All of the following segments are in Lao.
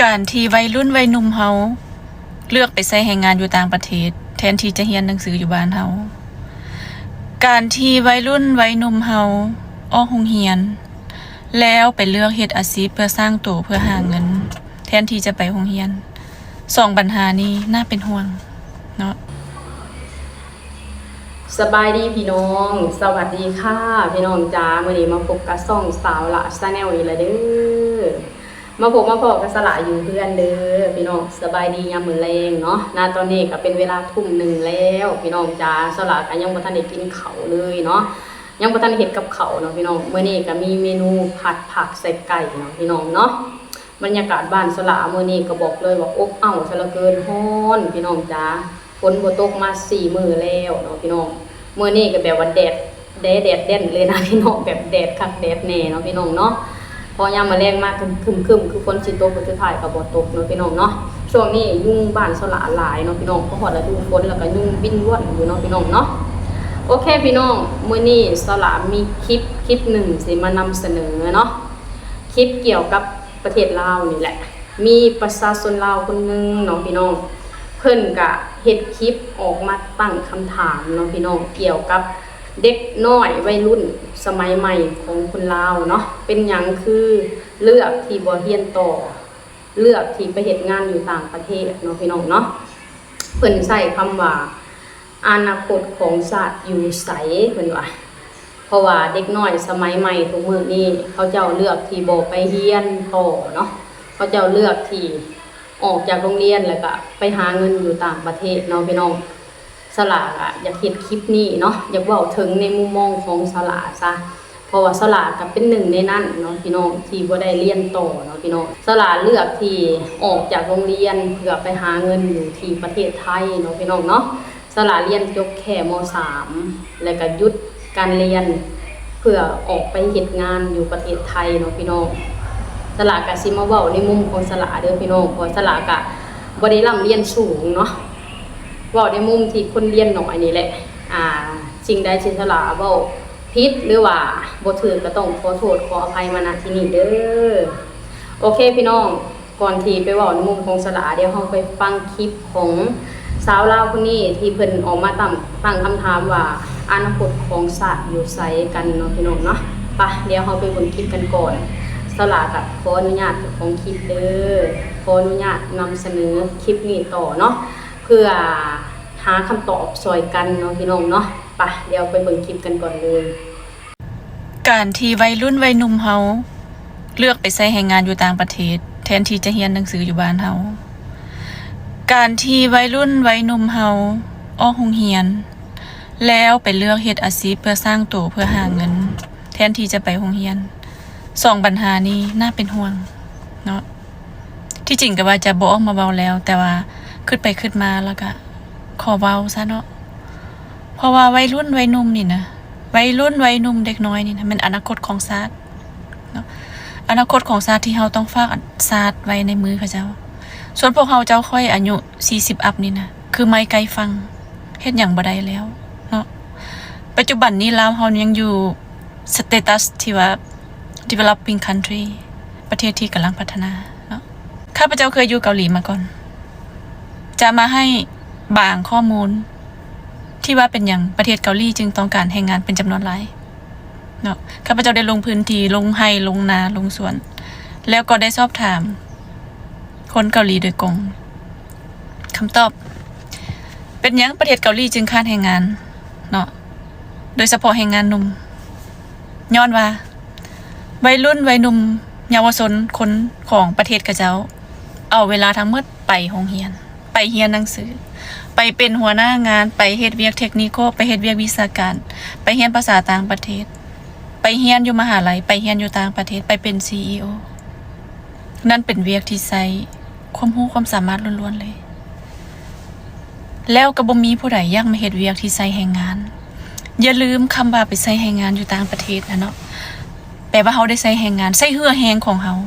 ການທີ່ໄວລຸ້ນໄວໜຸ່ມເຮົາເລືອກໄປໃຊ້ແຮງງານຢູ່ຕ່າງປະເທດ ແທນທີ່ຈະຮຽນໜັງສືຢູ່ບ້ານເຮົາ, ການທີ່ໄວລຸ້ນໄວໜຸ່ມເຮົາອອກໂຮງຮຽນ ແລ້ວໄປເລືອກເຮັດອາຊີບເພື່ອສ້າງໂຕ ເພື່ອຫາເງິນ ແທນທີ່ຈະໄປໂຮງຮຽນ, ສອງບັນຫານີ້ໜ້າເປັນຫ່ວງເນາະ. ສະບາຍດີພີ່ນ້ອງ, ສະຫວັດດີຄ່ະພີ່ນ້ອງຈ໋າ. ມື້ນີ້ມາພົບກັບຊ່ອງສາວຫຼ້າ Channel ອີກແລ້ວເດີ້. ມາພົບມາພໍ້ກັບສາວຫຼ້າຢູ່ເຮືອນເດີ້ພີ່ນ້ອງ. ສະບາຍດີຍາມມື້ແລງເນາະ. ນະຕອນນີ້ກໍເປັນເວລາທຸ່ມໜຶ່ງແລ້ວພີ່ນ້ອງຈ໋າ. ສາວຫຼ້າກໍຍັງບໍ່ທັນໄດ້ກິນເຂົ້າເລີຍເນາະ, ຍັງບໍ່ທັນເຮັດກັບເຂົ້າເນາະພີ່ນ້ອງ. ມື້ນີ້ກໍມີເມນູຜັດຜັກໃສ່ໄກ່ເນາະພີ່ນ້ອງເນາະ. ບັນຍາກາດບ້ານສາວຫຼ້າມື້ນີ້ກໍບອກເລີຍວ່າອົບເອົ້າຊະເຫຼືອເກີນ, ຮ້ອນພີ່ນ້ອງຈ໋າ. ຝົນບໍ່ຕົກມາສີ່ມື້ແລ້ວເນາະພີ່ນ້ອງ. ມື້ນີ້ກໍແບບວ່າແດດແດ່ແດດແດ່ນເລີຍນະພີ່ນ້ອງ, ແບບແດດຄັກແດດແນ່ເນາະພີ່ນ້ອງເນາະ. ພໍຍາມມື້ແລງມາຄຶ້ມໆ ຄືຝົນຊິຕົກ ແຕ່ສຸດທ້າຍກໍບໍ່ຕົກເນາະພີ່ນ້ອງເນາະ. ຊ່ວງນີ້ຍຸງບ້ານສາວຫຼ້າຫຼາຍເນາະພີ່ນ້ອງ, ພໍຮອດລະດູຝົນແລ້ວກໍຍຸງບິນວ່ອນຢູ່ເນາະພີ່ນ້ອງເນາະ. ໂອເຄພີ່ນ້ອງ, ມື້ນີ້ສາວຫຼ້າມີຄລິບຄລິບໜຶ່ງຊິມານຳສະເໜີເນາະ, ຄລິບກ່ຽວກັບປະເທດລາວນີ້ແຫຼະ. ມີປະຊາຊົນລາວຄົນໜຶ່ງເນາະພີ່ນ້ອງ, ເພິ່ນກະເຮັດຄລິບອອກມາຕັ້ງຄຳຖາມເນາະພີ່ນ້ອງ, ກ່ຽວກັບເດັກນ້ອຍໄວລຸ້ນສະໄໝໃໝ່ຂອງຄົນລາວເນາະ, ເປັນຫຍັງຄືເລືອກທີ່ບໍ່ຮຽນຕໍ່, ເລືອກທີ່ໄປເຮັດງານຢູ່ຕ່າງປະເທດເນາະພີ່ນ້ອງເນາະ. ເພິ່ນໃຊ້ຄຳວ່າ ອະນາຄົດຂອງຊາດຢູ່ໃສ ເພິ່ນວ່າ. ເພາະວ່າເດັກນ້ອຍສະໄໝໃໝ່ທຸກມື້ນີ້ ເຂົາເຈົ້າເລືອກທີ່ບໍ່ໄປຮຽນຕໍ່ເນາະ, ເຂົາເຈົ້າເລືອກທີ່ອອກຈາກໂຮງຮຽນ ແລ້ວກະໄປຫາເງິນຢູ່ຕ່າງປະເທດເນາະພີ່ນ້ອງ. ສາວຫຼ້າກະຢາກເຮັດຄລິບນີ້ເນາະ, ຢາກເວົ້າເຖິງໃນມຸມມອງຂອງສາວຫຼ້າຊະ. ເພາະວ່າສາວຫຼ້າກໍເປັນໜຶ່ງໃນນັ້ນເນາະພີ່ນ້ອງ ທີ່ບໍ່ໄດ້ຮຽນຕໍ່ເນາະພີ່ນ້ອງ. ສາວຫຼ້າເລືອກທີ່ອອກຈາກໂຮງຮຽນເພື່ອໄປຫາເງິນຢູ່ທີ່ປະເທດໄທເນາະພີ່ນ້ອງເນາະ. ສາວຫຼ້າຮຽນຈົບແຄ່ ມໍສາມ ແລ້ວກໍຢຸດການຮຽນເພື່ອອອກໄປເຮັດງານຢູ່ປະເທດໄທເນາະພີ່ນ້ອງ. ສາວຫຼ້າກໍຊິມາເວົ້າໃນມຸມຂອງສາວຫຼ້າເດີ້ພີ່ນ້ອງ, ເພາະວ່າສາວຫຼ້າກໍບໍ່ໄດ້ລ່ຳຮຽນສູງເນາະ. ເວົ້າໃນມຸມທີ່ຄົນຮຽນໜ້ອຍນີ້ແຫຼະ. ອ່າ ສິ່ງໃດທີ່ສາວຫຼ້າເວົ້າ ຜິດ ຫຼືວ່າບໍ່ຖືກ ກໍຕ້ອງຂໍໂທດຂໍອະໄພມາ ນະ ທີ່ນີ້ເດີ້. ໂອເຄພີ່ນ້ອງ, ກ່ອນທີ່ໄປເວົ້າໃນມຸມຂອງສາວຫຼ້າ, ດຽວເຮົາໄປຟັງຄລິບຂອງສາວລາວຄົນນີ້ ທີ່ເພິ່ນອອກມາຕັ້ງ ຕັ້ງຄຳຖາມວ່າ ອະນາຄົດຂອງຊາດຢູ່ໃສກັນເນາະພີ່ນ້ອງເນາະ. ປະ ດຽວເຮົາໄປເບິ່ງຄລິບກັນກ່ອນ. ສາວຫຼ້າກໍຂໍອະນຸຍາດເຈົ້າຂອງຄລິບເດີ້, ຂໍອະນຸຍາດນຳສະເໜີຄລິບນີ້ຕໍ່ເນາະ ເພື່ອຫາຄຳຕອບຊ່ອຍກັນເນາະພີ່ນ້ອງເນາະ. ປະ ດຽວໄປເບິ່ງຄລິບກັນກ່ອນເລີຍ. ການທີ່ໄວລຸ້ນໄວໜຸ່ມເຮົາເລືອກໄປໃຊ້ແຮງງານຢູ່ຕ່າງປະເທດ ແທນທີ່ຈະຮຽນໜັງສືຢູ່ບ້ານເຮົາ, ການທີ່ໄວລຸ້ນໄວໜຸ່ມເຮົາອອກໂຮງຮຽນ ແລ້ວໄປເລືອກເຮັດອາຊີບເພື່ອສ້າງໂຕ ເພື່ອຫາເງິນ ແທນທີ່ຈະໄປໂຮງຮຽນ, ສອງບັນຫານີ້ໜ້າເປັນຫ່ວງເນາະ. ທີ່ຈິງກໍວ່າຈະບໍ່ອອກມາເວົ້າແລ້ວ, ແຕ່ວ່າຄິດໄປຄິດມາແລ້ວກະຂໍເວົ້າຊະເນາະ. ເພາະວ່າໄວລຸ້ນໄວໜຸ່ມນີ້ນະ, ໄວລຸ້ນໄວໜຸ່ມເດັກນ້ອຍນີ້ນະ ແມ່ນອະນາຄົດຂອງຊາດເນາະ, ອະນາຄົດຂອງຊາດທີ່ເຮົາຕ້ອງຝາກຊາດໄວ້ໃນມືເຂົາເຈົ້າ. ສ່ວນພວກເຮົາເຈົ້າຂ້ອຍອາຍຸສີ່ສິບອັບນີ້ນະ ຄືໄມ້ໃກ້ຝັ່ງ, ເຮັດຫຍັງບໍ່ໄດ້ແລ້ວເນາະ. ປັດຈຸບັນນີ້ລາວເຮົາຍັງຢູ່ ສະເຕຕັສທີ່ວ່າ developing country ປະເທດທີ່ກຳລັງພັດທະນາເນາະ. ຂ້າພະເຈົ້າເຄີຍຢູ່ເກົາຫຼີມາກ່ອນ, ຈະມາໃຫ້ບາງຂໍ້ມູນທີ່ວ່າເປັນຫຍັງປະເທດເກົາຫຼີຈຶ່ງຕ້ອງການແຮງງານເປັນຈຳນວນຫຼາຍເນາະ. ຂ້າພະເຈົ້າໄດ້ລົງພື້ນທີ່, ລົງໄຮ່, ລົງນາ, ລົງສວນ, ແລ້ວກໍໄດ້ສອບຖາມ ຄົນເກົາຫຼີໂດຍກົງ. ຄຳຕອບ, ເປັນຫຍັງປະເທດເກົາຫຼີຈຶ່ງຂາດແຮງງານເນາະ, ໂດຍສະເພາະແຮງງານໜຸ່ມ? ຍ້ອນວ່າໄວລຸ້ນໄວໜຸ່ມເຍົາວະຊົນຄົນຂອງປະເທດຂະເຈົ້າ ເອົາເວລາທັງໝົດໄປໂຮງຮຽນ, ໄປຮຽນໜັງສື, ໄປເປັນຫົວໜ້າງານ, ໄປເຮັດວຽກເທັກນິຄໍ, ໄປເຮັດວຽກວິຊາການ, ໄປຮຽນພາສາຕ່າງປະເທດ, ໄປຮຽນຢູ່ມະຫາໄລ, ໄປຮຽນຢູ່ຕ່າງປະເທດ, ໄປເປັນຊີອີໂອ. ນັ້ນເປັນວຽກທີ່ໃຊ້ຄວາມຮູ້ຄວາມສາມາດລ້ວນໆເລີຍ, ແລ້ວກໍບໍ່ມີຜູ້ໃດຢາກມາເຮັດວຽກທີ່ໃຊ້ແຮງງານ. ຢ່າລືມຄຳວ່າໄປໃຊ້ແຮງງານຢູ່ຕ່າງປະເທດນະເນາະ, ແປວ່າເຮົາໄດ້ໃຊ້ແຮງງານ, ໃຊ້ເຫື່ອແຮງຂອງເຮົາ.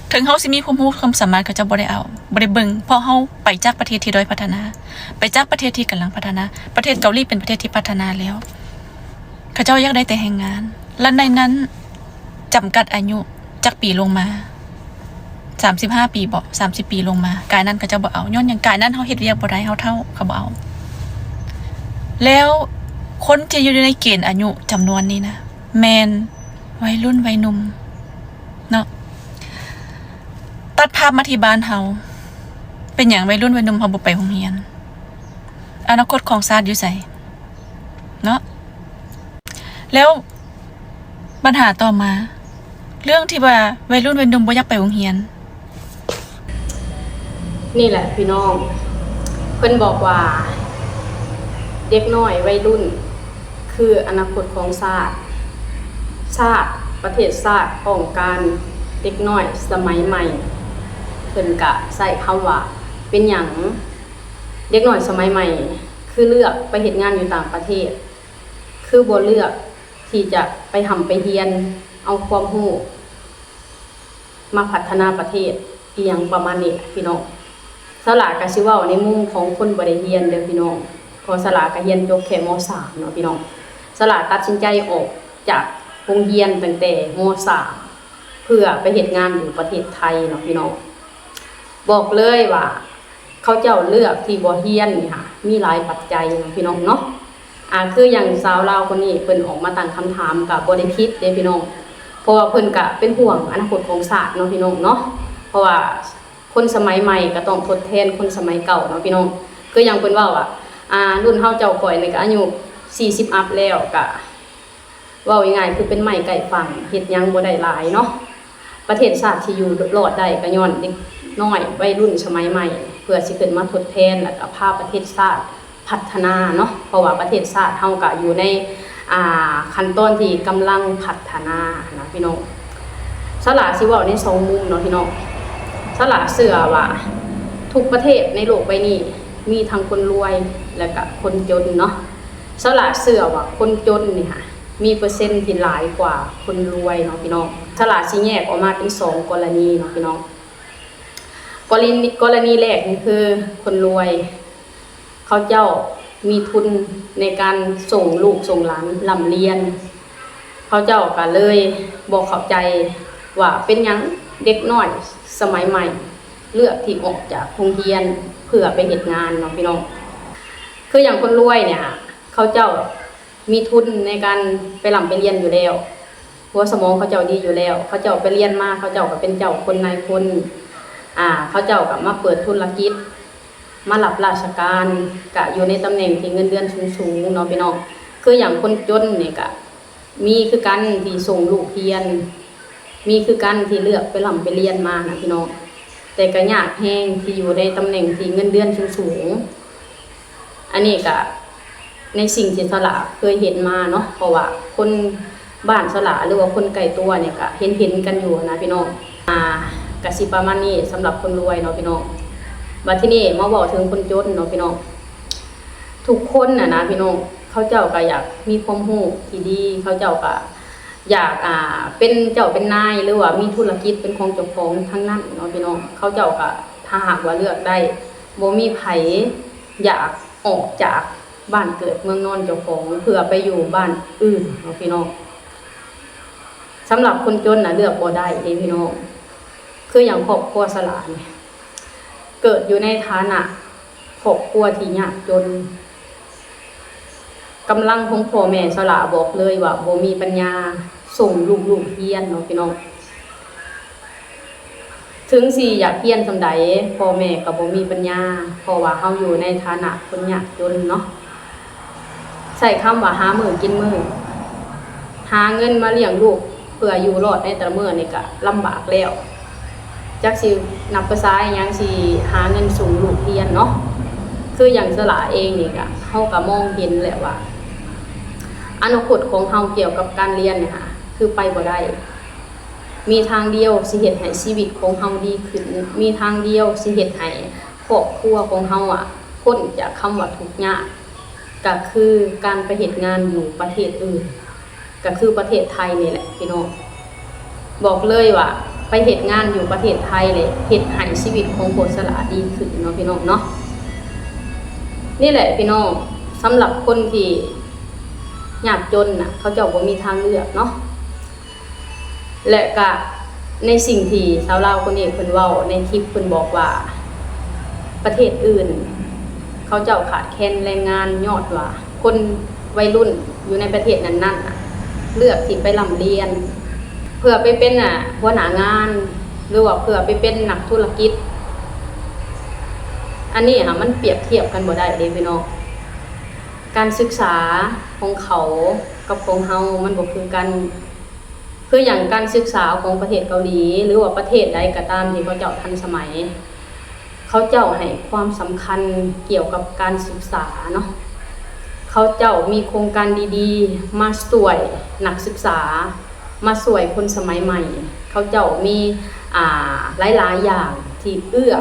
ເຖິງເຮົາຊິມີຄວາມຮູ້ຄວາມສາມາດ ເຂົາເຈົ້າບໍ່ໄດ້ເອົາ, ບໍ່ໄດ້ເບິ່ງ, ເພາະເຮົາໄປຈາກປະເທດທີ່ດ້ອຍພັດທະນາ, ໄປຈາກປະເທດທີ່ກຳລັງພັດທະນາ. ປະເທດເກົາຫຼີເປັນປະເທດທີ່ພັດທະນາແລ້ວ, ເຂົາເຈົ້າຢາກໄດ້ແຕ່ແຮງງານ, ແລະ ໃນນັ້ນຈຳກັດອາຍຸ ຈັກປີລົງມາ ສາມສິບຫ້າປີບໍ ສາມສິບປີລົງມາ ກາຍນັ້ນເຂົາເຈົ້າບໍ່ເອົາ. ຍ້ອນຫຍັງ? ກາຍນັ້ນເຮົາເຮັດວຽກບໍ່ໄດ້ ເຮົາເຖົ້າ ເຂົາບໍ່ເອົາ. ແລ້ວຄົນທີ່ຢູ່ໃນເກນອາຍຸຈຳນວນນີ້ນະ ແມ່ນໄວລຸ້ນໄວໜຸ່ມເນາະ. ຕັດພາບມາທີ່ບ້ານເຮົາ ເປັນຫຍັງໄວລຸ້ນໄວໜຸ່ມເຮົາບໍ່ໄປໂຮງຮຽນ? ອະນາຄົດຂອງຊາດຢູ່ໃສ? ເນາະ ແລ້ວບັນຫາຕໍ່ມາ ເລື່ອງທີ່ວ່າໄວລຸ້ນໄວໜຸ່ມບໍ່ຢາກໄປໂຮງຮຽນ ນີ້ແຫຼະພີ່ນ້ອງ ເພິ່ນບອກວ່າ ເດັກນ້ອຍໄວລຸ້ນຄືອະນາຄົດຂອງຊາດ, ຊາດ, ປະເທດຊາດຕ້ອງການເດັກນ້ອຍສະໄໝໃໝ່. ເພິ່ນກະໃຊ້ຄຳວ່າ ເປັນຫຍັງເດັກນ້ອຍສະໄໝໃໝ່ ຄືເລືອກໄປເຮັດງານຢູ່ຕ່າງປະເທດ ຄືບໍ່ເລືອກທີ່ຈະໄປຮ່ຳໄປຮຽນ ເອົາຄວາມຮູ້ມາພັດທະນາປະເທດ ອີ່ຫຍັງປະມານນີ້ແຫຼະພີ່ນ້ອງ. ສາລາກໍຊິເວົ້າໃນມຸມຂອງຄົນບໍ່ໄດ້ຮຽນເດີ້ພີ່ນ້ອງ ເພາະສາລາກໍຮຽນຈົບແຄ່ ມໍສາມ ເນາະພີ່ນ້ອງ. ສາລາຕັດສິນໃຈອອກຈາກໂຮງຮຽນຕັ້ງແຕ່ ມໍສາມ ເພື່ອໄປເຮັດງານຢູ່ປະເທດໄທເນາະພີ່ນ້ອງ. ບອກເລີຍວ່າ ເຂົາເຈົ້າເລືອກທີ່ບໍ່ຮຽນນີ້ຫາ ມີຫຼາຍປັດໄຈເນາະພີ່ນ້ອງເນາະ. ອາ ຄືຢ່າງຊາວລາວຄົນນີ້ ເພິ່ນອອກມາຕັ້ງຄຳຖາມ ກະບໍ່ໄດ້ຜິດເດ້ພີ່ນ້ອງ ເພາະວ່າເພິ່ນກະເປັນຫ່ວງອະນາຄົດຂອງຊາດເນາະພີ່ນ້ອງເນາະ. ເພາະວ່າຄົນສະໄໝໃໝ່ກະຕ້ອງທົດແທນຄົນສະໄໝເກົ່າເນາະພີ່ນ້ອງ. ຄືຢ່າງເພິ່ນເວົ້າວ່າ ອາ ລຸ້ນເຮົາເຈົ້າຂ້ອຍນີ້ກະອາຍຸສີ່ສິບອັບແລ້ວ ກະ ເວົ້າງ່າຍໆ ຄືເປັນໄມ້ໃກ້ຝັ່ງ ເຮັດຫຍັງບໍ່ໄດ້ຫຼາຍເນາະ. ປະເທດຊາດທີ່ຢູ່ລອດໄດ້ກໍຍ້ອນເດັກນ້ອຍໄວລຸ້ນສະໄໝໃໝ່ ເພື່ອຊິຂຶ້ນມາທົດແທນ ແລ້ວກໍພາປະເທດຊາດພັດທະນາເນາະ ເພາະວ່າປະເທດຊາດເຮົາກໍຢູ່ໃນ ອ່າ ຂັ້ນຕອນທີ່ກຳລັງພັດທະນານະພີ່ນ້ອງ. ສາລາຊິເວົ້າໃນສອງມຸມເນາະພີ່ນ້ອງ. ສາລາເຊື່ອວ່າທຸກປະເທດໃນໂລກໃບນີ້ ມີທັງຄົນລວຍ ແລະກະຄົນຈົນເນາະ. ສາລາເຊື່ອວ່າຄົນຈົນນີ້ຫາ ມີເປີເຊັນທີ່ຫຼາຍກວ່າຄົນລວຍເນາະພີ່ນ້ອງ. ສາລາຊິແຍກອອກມາເປັນສອງກໍລະນີເນາະພີ່ນ້ອງ. ກໍລະນີ ກໍລະນີແລກນີ້ຄືຄົນລວຍ ເຂົາເຈົ້າມີທຶນໃນການສົ່ງລູກສົ່ງຫຼານລ່ຳລຽນ ເຂົາເຈົ້າກໍເລີຍບໍ່ເຂົ້າໃຈວ່າເປັນຫຍັງເດັກນ້ອຍສະໄໝໃໝ່ເລືອກທີ່ອອກຈາກໂຮງຮຽນເພື່ອໄປເຮັດງານເນາະພີ່ນ້ອງ. ຄືຢ່າງຄົນລວຍນີ້ຫາ ເຂົາເຈົ້າ ມີທຶນໃນການໄປລ່ຳໄປລຽນຢູ່ແລ້ວ, ຫົວສະໝອງເຂົາເຈົ້າດີຢູ່ແລ້ວ, ເຂົາເຈົ້າໄປລຽນມາ ເຂົາເຈົ້າກໍເປັນເຈົ້າຄົນນາຍຄົນ, ອາ ເຂົາເຈົ້າກໍມາເປີດທຸລະກິດ, ມາຮັບລາຊະການ, ກະຢູ່ໃນຕຳແໜ່ງທີ່ເງິນເດືອນສູງໆເນາະພີ່ນ້ອງ. ຄືຢ່າງຄົນຈົນນີ້ກະມີຄືກັນທີ່ສົ່ງລູກຮຽນ, ມີຄືກັນທີ່ເລືອກໄປລ່ຳໄປລຽນມານະພີ່ນ້ອງ, ແຕ່ກະຍາກແຮງທີ່ຢູ່ໃນຕຳແໜ່ງທີ່ເງິນເດືອນສູງໆ. ອັນນີ້ກະໃນສິ່ງທີ່ສາລາເຄີຍເຫັນມາເນາະ, ເພາະວ່າຄົນບ້ານສາລາ ຫຼືວ່າຄົນໃກ້ຕົວນີ້ກະເຫັນໆກັນຢູ່ນະພີ່ນ້ອງ. ອາ ກະຊິປະມານນີ້ສຳລັບຄົນລວຍເນາະພີ່ນ້ອງ. ບັດທີນີ້ມາເວົ້າເຖິງຄົນຈົນເນາະພີ່ນ້ອງ. ທຸກຄົນນະນະພີ່ນ້ອງ ເຂົາເຈົ້າກະຢາກມີຄວາມຮູ້ທີ່ດີ, ເຂົາເຈົ້າກະຢາກ ອາ ເປັນເຈົ້າເປັນນາຍ ຫຼືວ່າມີທຸລະກິດເປັນຂອງເຈົ້າຂອງທັງນັ້ນເນາະພີ່ນ້ອງ. ເຂົາເຈົ້າກະ ຖ້າຫາກວ່າເລືອກໄດ້ ບໍ່ມີໃຜຢາກອອກຈາກບ້ານເກີດເມືອງນອນເຈົ້າຂອງ ເພື່ອໄປຢູ່ບ້ານອື່ນເນາະພີ່ນ້ອງ. ສຳລັບຄົນຈົນນະເລືອກບໍ່ໄດ້ເດ້ພີ່ນ້ອງ. ຄືຢ່າງຄອບຄົວສາລານີ້ ເກີດຢູ່ໃນຖານະຄອບຄົວທີ່ຍາກຈົນ, ກຳລັງຂອງພໍ່ແມ່ສາລາບອກເລີຍວ່າບໍ່ມີປັນຍາສົ່ງລູກໆຮຽນເນາະພີ່ນ້ອງ. ເຖິງຊິຢາກຮຽນສ່ຳໃດ ພໍ່ແມ່ກໍບໍ່ມີປັນຍາ, ເພາະວ່າເຮົາຢູ່ໃນຖານະຄົນຍາກຈົນເນາະ. ໃຊ້ຄຳວ່າຫາມື້ກິນມື້, ຫາເງິນມາລ້ຽງລູກເພື່ອຢູ່ລອດໃນແຕ່ລະມື້ນີ້ກະລຳບາກແລ້ວ, ຈັກຊິນັບພາສາອີ່ຫຍັງຊິຫາເງິນສົ່ງລູກຮຽນເນາະ. ຄືຢ່າງສາລາເອງນີ້ກະ ເຮົາກະມອງເຫັນແຫຼະວ່າ ອະນາຄົດຂອງເຮົາກ່ຽວກັບການຮຽນນີ້ຫາ ຄືໄປບໍ່ໄດ້. ມີທາງດຽວຊິເຮັດໃຫ້ຊີວິດຂອງເຮົາດີຂຶ້ນ, ມີທາງດຽວຊິເຮັດໃຫ້ຄອບຄົວຂອງເຮົາອະ ພົ້ນຈາກຄຳວ່າທຸກຍາກ, ກະຄືການໄປເຮັດງານຢູ່ປະເທດອື່ນ, ກະຄືປະເທດໄທນີ້ແຫຼະພີ່ນ້ອງ. ບອກເລີຍວ່າໄປເຮັດງານຢູ່ປະເທດໄທແຫຼະ ເຮັດໃຫ້ຊີວິດຂອງພວກສາລາດີຂຶ້ນເນາະພີ່ນ້ອງເນາະ. ນີ້ແຫຼະພີ່ນ້ອງ ສຳລັບຄົນທີ່ຍາກຈົນນະ ເຂົາເຈົ້າບໍ່ມີທາງເລືອກເນາະ. ແລະກະ ໃນສິ່ງທີ່ຊາວລາວຄົນນີ້ເພິ່ນເວົ້າໃນຄລິບ ເພິ່ນບອກວ່າ ປະເທດອື່ນເຂົາເຈົ້າຂາດແຄນແຮງງານ ຍ້ອນວ່າຄົນໄວລຸ້ນຢູ່ໃນປະເທດນັ້ນໆ ເລືອກທີ່ໄປລ່ຳຮຽນ ເພື່ອໄປເປັນ ອາ ຫົວໜ້າງານ ຫຼືວ່າເພື່ອໄປເປັນນັກທຸລະກິດ. ອັນນີ້ຫາ ມັນປຽບທຽບກັນບໍ່ໄດ້ເດ້ພີ່ນ້ອງ. ການສຶກສາຂອງເຂົາກັບຂອງເຮົາມັນບໍ່ຄືກັນ. ຄືຢ່າງການສຶກສາຂອງປະເທດເກົາຫຼີ ຫຼືວ່າປະເທດໃດກໍຕາມທີ່ເຂົາເຈົ້າທັນສະໄໝ, ເຂົາເຈົ້າໃຫ້ຄວາມສຳຄັນກ່ຽວກັບການສຶກສາເນາະ. ເຂົາເຈົ້າມີໂຄງການດີໆມາຊ່ວຍນັກສຶກສາ, ມາຊ່ວຍຄົນສະໄໝໃໝ່. ເຂົາເຈົ້າມີ ອ່າ ຫຼາຍໆຢ່າງທີ່ເອື້ອ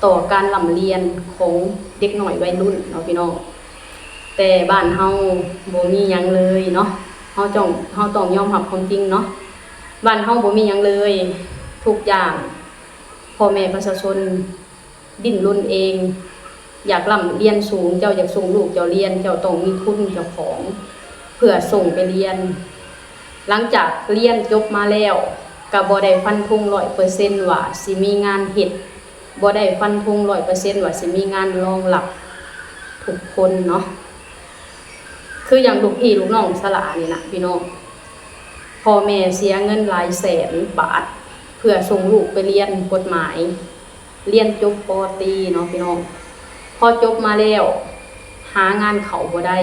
ຕໍ່ການລ່ຳຮຽນຂອງເດັກນ້ອຍໄວລຸ້ນເນາະພີ່ນ້ອງ. ແຕ່ບ້ານເຮົາບໍ່ມີຫຍັງເລີຍເນາະ, ເຮົາຕ້ອງ ເຮົາຕ້ອງຍອມຮັບຄວາມຈິງເນາະ, ບ້ານເຮົາບໍ່ມີຫຍັງເລີຍ. ທຸກຢ່າງ ພໍ່ແມ່ປະຊາຊົນດີ້ນລົນເອງ. ຢາກລ່ຳຮຽນສູງ, ເຈົ້າຢາກສົ່ງລູກເຈົ້າຮຽນ, ເຈົ້າຕ້ອງມີທຶນເຈົ້າຂອງເພື່ອສົ່ງໄປຮຽນ. ຫຼັງຈາກຮຽນຈົບມາແລ້ວ ກໍບໍ່ໄດ້ຟັນທົງຮ້ອຍເປີເຊັນວ່າຊິມີງານເຮັດ, ບໍ່ໄດ້ຟັນທົງຮ້ອຍເປີເຊັນວ່າຊິມີງານຮອງຮັບທຸກຄົນເນາະ. ຄືຢ່າງລູກພີ່ລູກນ້ອງສະຫຼານີ້ນະພີ່ນ້ອງ, ພໍ່ແມ່ເສຍເງິນຫຼາຍແສນບາດເພື່ອສົ່ງລູກໄປຮຽນກົດໝາຍ, ຮຽນຈົບ ປໍຕີ ເນາະພີ່ນ້ອງ. ພໍຈົບມາແລ້ວຫາງານເຂົ້າບໍ່ໄດ້,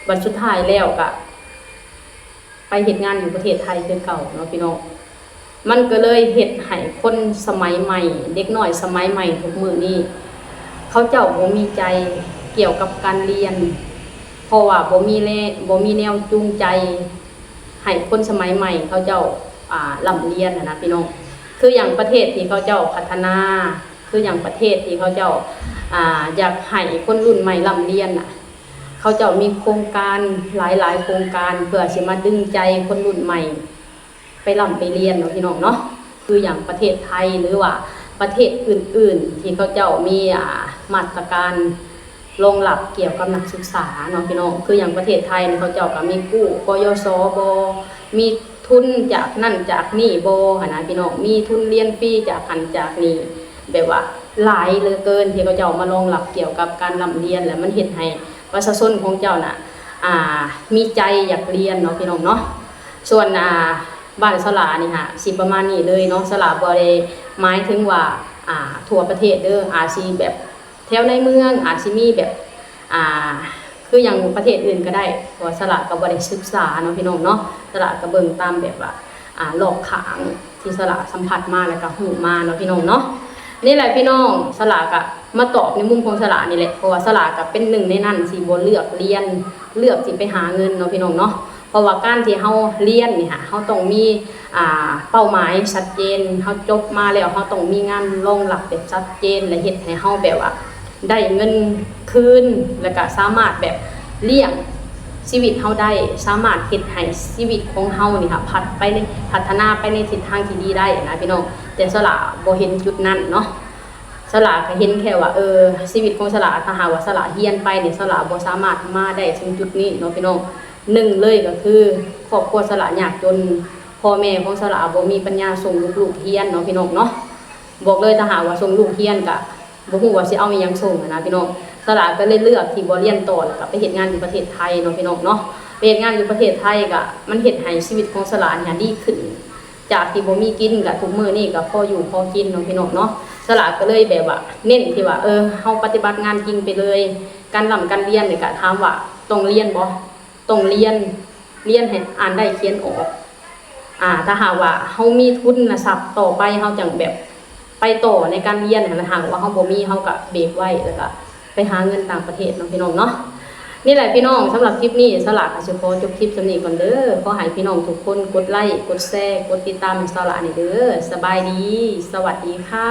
ບັດສຸດທ້າຍແລ້ວກະ ໄປເຮັດງານຢູ່ປະເທດໄທຄືເກົ່າເນາະພີ່ນ້ອງ. ມັນກໍເລີຍເຮັດໃຫ້ຄົນສະໄໝໃໝ່, ເດັກນ້ອຍສະໄໝໃໝ່ທຸກມື້ນີ້ ເຂົາເຈົ້າບໍ່ມີໃຈກ່ຽວກັບການຮຽນ, ເພາະວ່າບໍ່ມີແລ ບໍ່ມີແນວຈູງໃຈໃຫ້ຄົນສະໄໝໃໝ່ເຂົາເຈົ້າ ອ່າ ລ່ຳຮຽນຫັ້ນນະພີ່ນ້ອງ. ຄືຢ່າງປະເທດທີ່ເຂົາເຈົ້າພັດທະນາ, ຄືຢ່າງປະເທດທີ່ເຂົາເຈົ້າ ອ່າ ຢາກໃຫ້ຄົນລຸ້ນໃໝ່ລ່ຳຮຽນນະ, ເຂົາເຈົ້າມີໂຄງການຫຼາຍໆໂຄງການ ເພື່ອຊິມາດຶງໃຈຄົນລຸ້ນໃໝ່ໄປລ່ຳໄປຮຽນເນາະພີ່ນ້ອງເນາະ. ຄືຢ່າງປະເທດໄທ ຫຼືວ່າປະເທດອື່ນໆ ທີ່ເຂົາເຈົ້າມີ ອ່າ ມາດຕະການລອງຮັບກ່ຽວກັບນັກສຶກສາເນາະພີ່ນ້ອງ. ຄືຢ່າງປະເທດໄທນີ້ ເຂົາເຈົ້າກໍມີກູ້ ກຍສ ບໍ ມີ ທຶນຈາກນັ້ນຈາກນີ້ບໍ່ຫັ້ນນະພີ່ນ້ອງ, ມີທຶນຮຽນຟຣີຈາກຫັ້ນຈາກນີ້ ແບບວ່າຫຼາຍເຫຼືອເກີນ ທີ່ເຂົາເຈົ້າມາລອງຮັບກ່ຽວກັບການລ່ຳຮຽນ ແລະ ມັນເຮັດໃຫ້ປະຊາຊົນຂອງເຈົ້ານະ ອ່າ ມີໃຈຢາກຮຽນເນາະພີ່ນ້ອງເນາະ. ສ່ວນ ອ່າ ບ້ານສະຫຼານີ້ຫາ ຊິປະມານນີ້ເລີຍເນາະ, ສະຫຼາບໍ່ໄດ້ໝາຍເຖິງວ່າ ອ່າ ທົ່ວປະເທດເດີ້, ອາດຊິແບບ ແຖວໃນເມືອງອາດຊິມີແບບ ອ່າ ຄືຢ່າງປະເທດອື່ນກໍໄດ້, ເພາະວ່າສະຫຼາກໍບໍ່ໄດ້ສຶກສາເນາະພີ່ນ້ອງເນາະ, ສະຫຼາກໍເບິ່ງຕາມແບບວ່າ ອ່າ ລອບຂ້າງທີ່ສະຫຼາສຳຜັດມາ ແລ້ວກໍຮູ້ມາເນາະພີ່ນ້ອງເນາະ. ນີ້ແຫຼະພີ່ນ້ອງ, ສະຫຼາກໍມາຕອບໃນມຸມຂອງສະຫຼານີ້ແຫຼະ, ເພາະວ່າສະຫຼາກໍເປັນໜຶ່ງໃນນັ້ນທີ່ບໍ່ເລືອກຮຽນ, ເລືອກທີ່ໄປຫາເງິນເນາະພີ່ນ້ອງເນາະ. ເພາະວ່າການທີ່ເຮົາຮຽນນີ້ຫະ ເຮົາຕ້ອງມີ ອ່າ ເປົ້າໝາຍຊັດເຈນ, ເຮົາຈົບມາແລ້ວເຮົາຕ້ອງມີງານຮອງຮັບແບບຊັດເຈນ ແລະ ເຮັດໃຫ້ເຮົາແບບວ່າໄດ້ເງິນຄືນ ແລ້ວກະສາມາດແບບລ້ຽງຊີວິດເຮົາໄດ້, ສາມາດເຮັດໃຫ້ຊີວິດຂອງເຮົານີ້ຫະ ພັດໄປໃນ ພັດທະນາໄປໃນທິດທາງທີ່ດີໄດ້ນະພີ່ນ້ອງ. ແຕ່ສະຫຼາບໍ່ເຫັນຈຸດນັ້ນເນາະ, ສະຫຼາກະເຫັນແຄ່ວ່າ ເອີ ຊີວິດຂອງສະຫຼາ ຖ້າຫາກວ່າສະຫຼາຮຽນໄປນີ້ ສະຫຼາບໍ່ສາມາດມາໄດ້ເຖິງຈຸດນີ້ເນາະພີ່ນ້ອງ. ໜຶ່ງເລີຍກໍຄືຄອບຄົວສະຫຼາຍາກຈົນ, ພໍ່ແມ່ຂອງສະຫຼາບໍ່ມີປັນຍາສົ່ງລູກໆຮຽນເນາະພີ່ນ້ອງເນາະ. ບອກເລີຍ ຖ້າຫາກວ່າສົ່ງລູກຮຽນກະບໍ່ຮູ້ວ່າຊິເອົາອີ່ຫຍັງສົ່ງຫັ້ນນະພີ່ນ້ອງ. ສະຫຼາກໍເລີຍເລືອກທີ່ບໍ່ຮຽນຕໍ່ ແລ້ວກໍໄປເຮັດງານຢູ່ປະເທດໄທເນາະພີ່ນ້ອງເນາະ. ໄປເຮັດງານຢູ່ປະເທດໄທກະມັນເຮັດໃຫ້ຊີວິດຂອງສະຫຼານີ້ດີຂຶ້ນ ຈາກທີ່ບໍ່ມີກິນກະທຸກມື້ນີ້ກະພໍຢູ່ພໍກິນເນາະພີ່ນ້ອງເນາະ. ສະຫຼາກໍເລີຍແບບວ່າເນັ້ນທີ່ວ່າ ເອີ ເຮົາປະຕິບັດງານຈິງໄປເລີຍ. ການລ່ຳການຮຽນນີ້ກະຖາມວ່າຕ້ອງຮຽນບໍ່? ຕ້ອງຮຽນ, ຮຽນໃຫ້ອ່ານໄດ້ຂຽນອອກ. ອ່າ ຖ້າຫາກວ່າເຮົາມີທຶນນະຊັບຕໍ່ໄປ ເຮົາຈັ່ງແບບໄປຕໍ່ໃນການຮຽນຫັ້ນນະ, ຖ້າຫາກວ່າເຮົາບໍ່ມີ ເຮົາກະເບຣກໄວ້ ແລ້ວກະໄປຫາເງິນຕ່າງປະເທດເນາະພີ່ນ້ອງເນາະ. ນີ້ແຫຼະພີ່ນ້ອງ, ສຳລັບຄລິບນີ້ ສະຫຼາກະຊິຂໍຈົບຄລິບສ່ຳນີ້ກ່ອນເດີ້. ຂໍໃຫ້ພີ່ນ້ອງທຸກຄົນກົດໄລ, ກົດແຊ, ກົດຕິດຕາມໃຫ້ສະຫຼານີ້ເດີ້. ສະບາຍດີ, ສະຫວັດດີຄ່ະ.